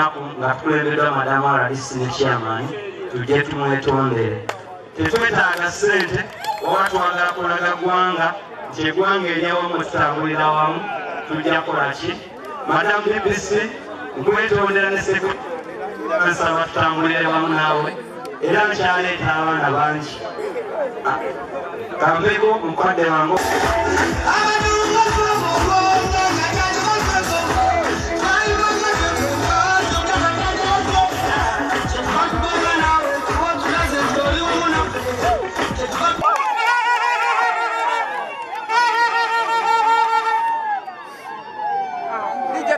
Nga tukulembeddwa Madamu RDC ne chairman, tujje tumwetondere. Tetwetaaga ssente oba twagala kulaga ggwanga nti eggwanga eryawamu tutambulira wamu, tujja kukola ki? Madamu BBC, nkwetondera ne nsaba tutambulire wamu naawe, era nkyaleeta abaana bangi. Kampeko mukadde wange.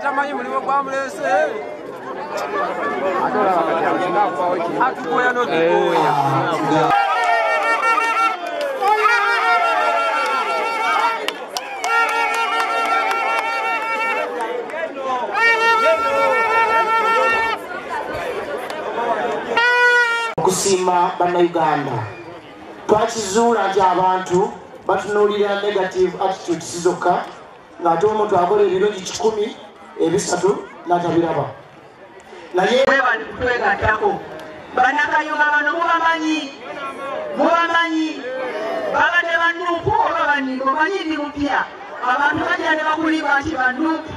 Tamanyi mulimu gwamulese atukoya n'otukoya. Okusiima Bannayuganda, twakizuula nti abantu batunuulira negative attitudes zokka, ng'ate omuntu akola ebirungi 100 ebisatu n'atabiraba. Naye mwebale kutwegattako. Bannakayunga bano mubamanyi, babadde bannuupu oba bannimba, omanyi ndi mupya, abantu bajja ne bakulimba nti bannuupu.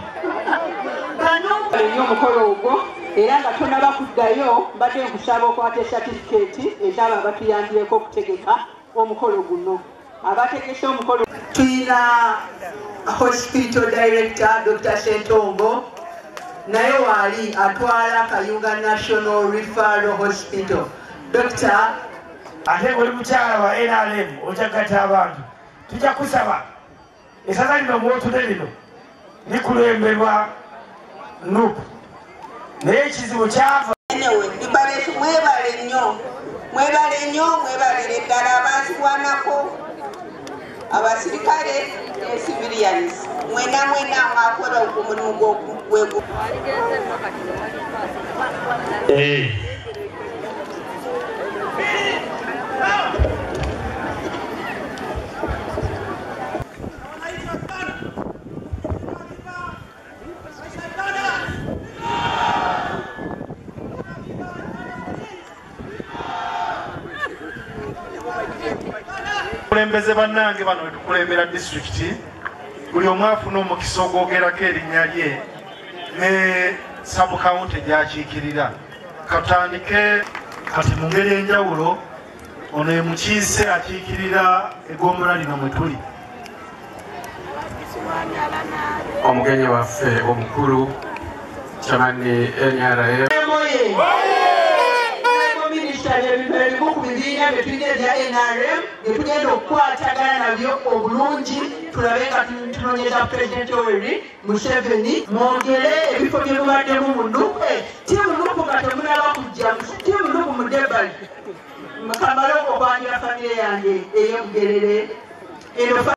Nnyo omukolo ogwo, era nga tonaba kuddayo mbadde nkusaba okwata esatifiketi ez'abo abatuyambyeko okutegeka omukolo guno. Abategese omukolo tulina hospital director Dr. Sentongo, naye waali atwala Kayunga National Referral Hospital. Dr. Ate oli mukyala wa NRM okyagatta abantu, tujja kusaba essaza lino mw'otudde lino likulemberwa NUP, naye ekizibu kyava. Mwebale nnyo, mwebale nnyo, mwebalire ddala abazirwanako, abasirikale ne civilians, mwena mwena mwakola omulimu gw'ogwego. Kulembeze bannange bano wetukulembera disitulikiti, buli omu afuna omukisa ogwogerako erinnya lye ne sub-county gy'akiikirira. Katandike kati mu ngeri enjawulo, ono ye mukiise akiikirira eggombolola lino mwe tuli. Omugenyi waffe omukulu chairman NRM ebimu ku bibiina bye tulina ebya NRM bye tugenda okukwatagana nabyo obulungi, tulabe nga tunoonyeza Pulezidenti Yoweri Museveni. Mwongere ebifo bye mubaddemu mu NUP, tiimu NUP nga temunaba kujja, tiimu NUP mudde ebbali. Kamale okwanjula famire yange ey'Obugerere. Eno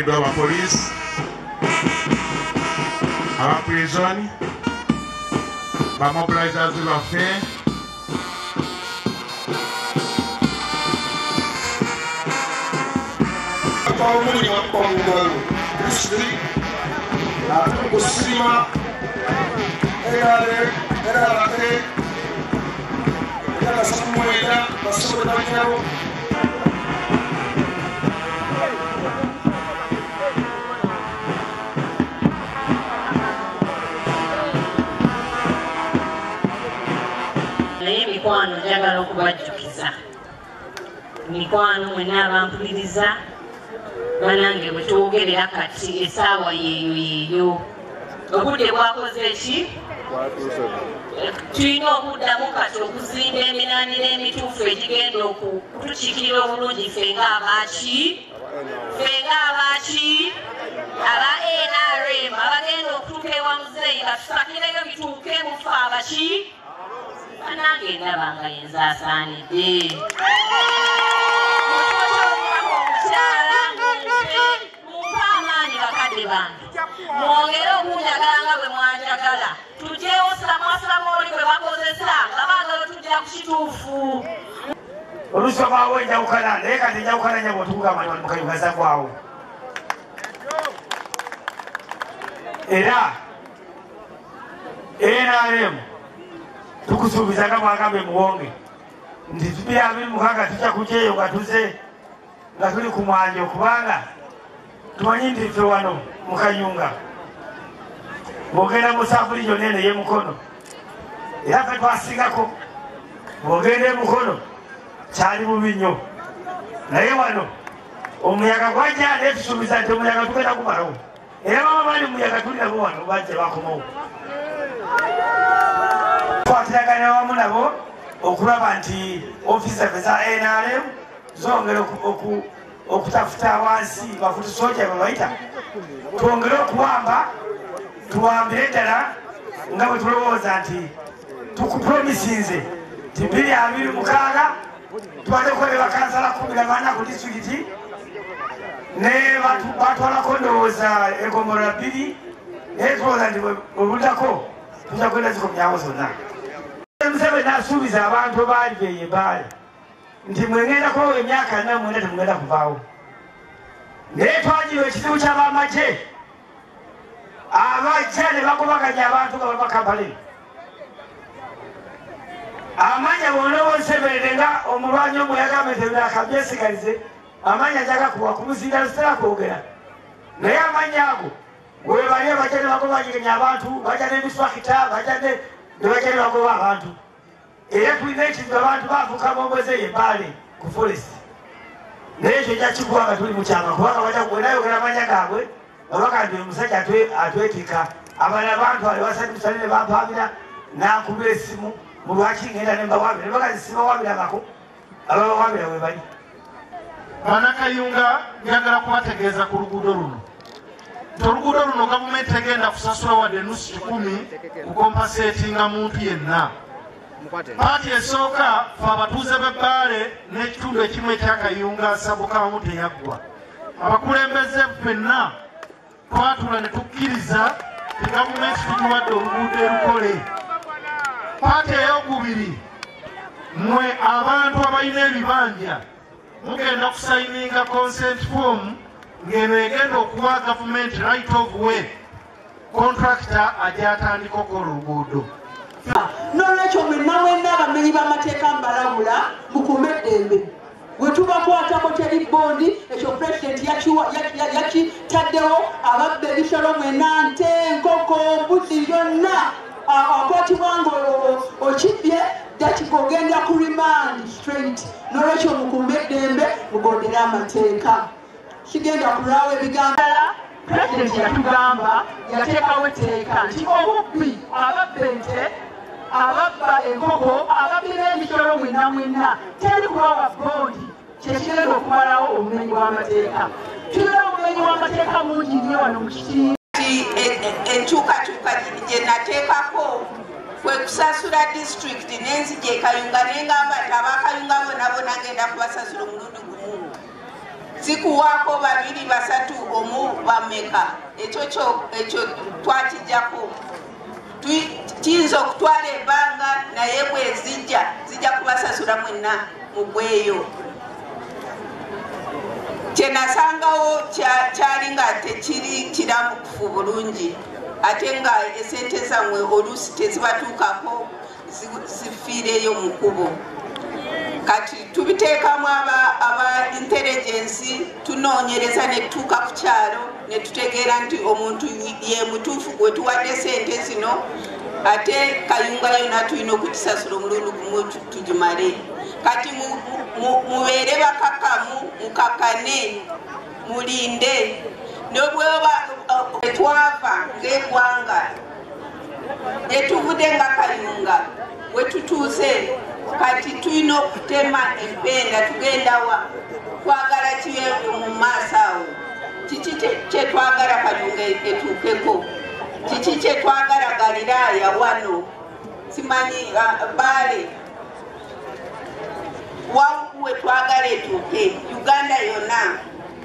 aba police, aba prison, ba mobilizers baffe, omuli wa Kongolo district atukusima NRM NRA era basobola banyawo. Naye mikwano njagala okubajjukiza, mikwano mwenna abampuliriza banange, bwe twogerera kati essaawa yeeyo yeeyo, obudde bwakoze ki? Tulina okuddamu kati okuzimba emirandira emituufu egigenda okutukiikirira obulungi ffe ng'abaaki, ffe ng'abaaki aba baki? Bannange ndaba nga yenze asaanidde. Omukyala mumpe amaanyi bakadde bange, mwongere okunjagala nga bwe mwanjagala, tugyewo samwasama oli bwe bakozesa nga baagala tujja ku kituufu. Olusomaawo enjawukana naye kati enjawukana nya bw'otukugamba nti wali mu Kayunga zaggwawo. Era NRM tukusuubiza nga bw'agambye Muwonge nti 2026 tujja kujja nga tuze nga tuli ku mwanjo, kubanga tumanyi nti ffe wano mu Kayunga bw'ogenda mu saafuli yonna eno ey'emukono era ffe twasingako, bw'ogenda emukono kyali bubi nnyo, naye wano omuyaga gwajja naye tusuubiza nti omuyaga tugenda gumalawo. Era baba bali muyaga tuli nabo wano bajja bakomawo. Twatiragana wamu nabo okulaba nti ofiisi zaffe za NRM zongera okutafuta wansi bafutu soja bwe bayita, twongere okuwamba tuwambire ddala nga bwe tulowooza nti tukupromisinze nti 2026 tubadde okukolera bakansala 14 ku disitulikiti ne batwalako ndowooza egombolola 2, naye tulowooza nti bwe buddako tujja kugenda zikomyawo zonna. Museveni n'asuubiza abantu baali beeyo ebbaale nti mwengendako emyaka 49 temugenda kuvaawo, naye twagirwa ekizibu ky'abamagye abajja ne bagobaganya abantu nga bava Kampala. Amanya bonna Museveni nga omulwanyi omu yagambye nti akabyesiganize amanya jagakuwa kumuzinda lusitera kwogera, naye amanya ago webali abajja ne bagobaganya abantu, bajja n'emiswakita, bajja ne bajja ne bagoba abantu. Era tulina ekizibu abantu baafuuka bomboze eyo ebbaale ku forest, naye ekyo kyakikuba nga tuli mu kyama, kubanga bajja wenayogera amanya gaabwe babaka nti omusajja atwetika. Abalala bantwale wasali ne bampaabira n'ankubira essimu mu lwaki ngenda ne mbawabira, ne baga nti sibawabirangako, ababawabira we bali. Bannakayunga njagala kubategeeza ku luguudo luno nti oluguudo luno gavumenti tegenda kusasula wadde 100 kukompaseetinga muntu yenna. Paati esooka fe abatuuze b'Ebbaale n'ekitundu ekimu ekya Kayunga sabukawunti eyaggwa, abakulembeze ffenna twatuula ne tukkiriza nti gavumenti tugiwadde oluguudo erukole. Paati ey'okubiri, mmwe abantu abalina ebibanja mugenda kusayininga consent form ng'eno egenda okuwa gavumenti right of way, contractor ajja atandika okukola oluguudo. N'olwekyo mwenna mwenna abamenyi b'amateeka mbalabula mukuume eddembe. Bwe tubakwatako teri bondi, ekyo pulezidenti yakitaddewo. Ababba ebisolo mwenna, nte, nkoko, mbuzi, byonna akwatibwa nga okibbye dakika ogenda ku remand straight. N'olwekyo mukuume eddembe, mugondere amateeka. Sigenda kulwawo ebigambo. Pulezidenti yatugamba yateekawo etteeka nti obubbi, ababba ente, ababba enkoko, ababbi b'emisolo mwenna mwenna teri kubawa bondi, kyekigenda okumalawo obumenyi bw'amateeka. Tulina obumenyi bw'amateeka mungi nnyo wano mu kitundu. Enkyukakyuka gye nateekako kwe kusasula disitulikiti n'enzija e Kayunga ne ngamba nti ab'Akayunga bonna bonna ngenda kubasasula omulundi gumu, sikuwaako 2, 3, 1 bameka. Ekyo twakijjako. Kiyinza okutwala ebbanga, naye bwe zijja zijja kubasasula mwenna mugweyo. Kye nasangawo kyali nga tekiri kiramukufu bulungi, ate nga esente zammwe oluusi tezibatuukako, zifiireyo mu kkubo. Kati tubiteekamu aba intelligence, tunoonyereza ne tutuuka ku kyalo ne tutegeera nti omuntu ye mutuufu gwe tuwadde sente zino, ate Kayunga yonna tulina okugisasula omulundi gumu tugimale. Kati mubeere bakakamu, mukakane, mulinde. Nobweba twava ng'eggwanga gyetuvudde nga Kayunga we tutuuse, kati tulina okutema empenda. Tugenda wa? Twagala ki mu maaso awo? Kiki kyetwagala Kayunga etuukeko? Kiki kyetwagala Galiraaya wano? Simanyi Bbaale, wawe twagala etuuke Uganda yonna.